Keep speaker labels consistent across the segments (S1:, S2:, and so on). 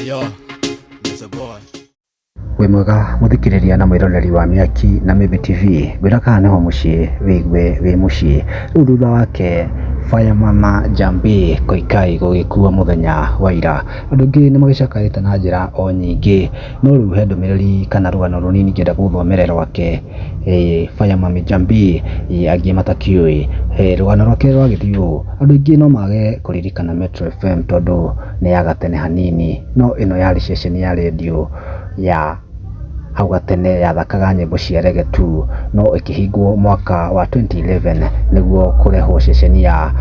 S1: Yo, Mr. Boy.
S2: Wĩ mwega mũthikĩrĩria na mwĩroreri wa Mĩaki na Mĩmbi TV, ngwĩra kana nĩho mũciĩ wĩigue wĩ mũciĩ. Rĩu thutha wake Fireman Njambi Koikai gũgĩkua mũthenya wa ira, andũ aingĩ nĩ magĩcakaĩte na njĩra o nyingĩ, no rĩu he ndũmĩrĩri kana rũgano rũnini ingĩenda gũgũthomera rwake Fireman Njambi angĩ matakĩũĩ. Rũgano rwake rwagĩthiĩ ũũ, andũ aingĩ no mage kũririkana Metro FM tondũ nĩ ya gatene hanini, no ĩno yarĩ ceceni ya redio ya hau gatene yathakaga nyĩmbo cia reggae tu, no ĩkĩhingwo mwaka wa 2011 nĩguo kũrehwo ceceni ya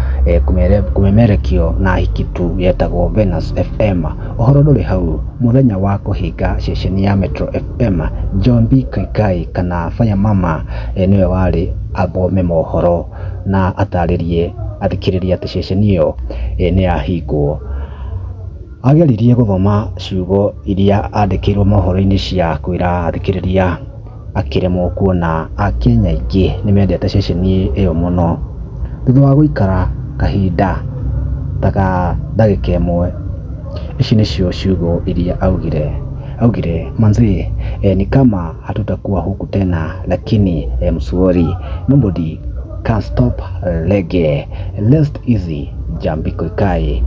S2: kũmemerekio na hiki tu yetagwo Venus FM. Ũhoro ndũrĩ hau, mũthenya wa kũhinga ceceni ya Metro FM, Njambi Koikai kana Fire Mama nĩwe warĩ athome mohoro na atarĩrie athikĩrĩria atĩ ceceni ĩyo nĩ yahingwo. Ageririe gũthoma ciugo iria andĩkĩirwo mohoro-inĩ cia kwĩra athikĩrĩria akĩremwo kuona Akenya aingĩ nĩ mendete ceceni ĩyo mũno. Thutha wa gũikara kahinda ta ga ndagĩka ĩmwe, ici nĩcio ciugo iria augire. Augire, manze ni kama hatutakuwa huku tena lakini msuori nobody can stop reggae, rest easy Njambi Koikai.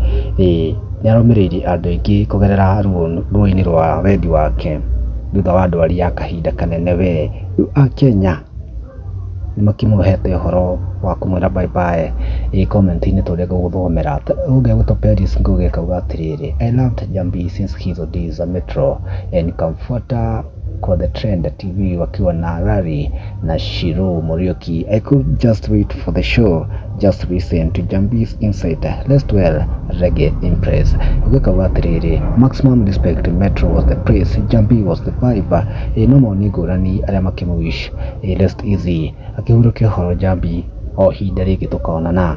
S2: Nĩ arũmĩrĩire andũ aingĩ kũgerera ruo-inĩ rwa wendi wake thutha wa ndwari ya kahinda kanene we. Rĩu Akenya nĩ makĩmũhete ũhoro wa kũmwĩra bye bye comment-inĩ tũrĩa ngũgũthomera. Ũngĩ egwĩtwo Peris Ngugi akauga atĩrĩrĩ, I loved Njambi since his days at Metro, nikamfuata kwa The Trend TV wakiwa na Larry na Shiro Muriuki. I could just wait for the show, just listen to Njambi's insight. Rest well, Reggae Empress. Ũngĩ akauga atĩrĩrĩ, maximum respect, Metro was the place, Njambi was the vibe. No mawoni ngũrani arĩa makĩmũ wish rest easy, akĩhurũkia ũhoro Njambi o ihinda rĩngĩ tũkonana.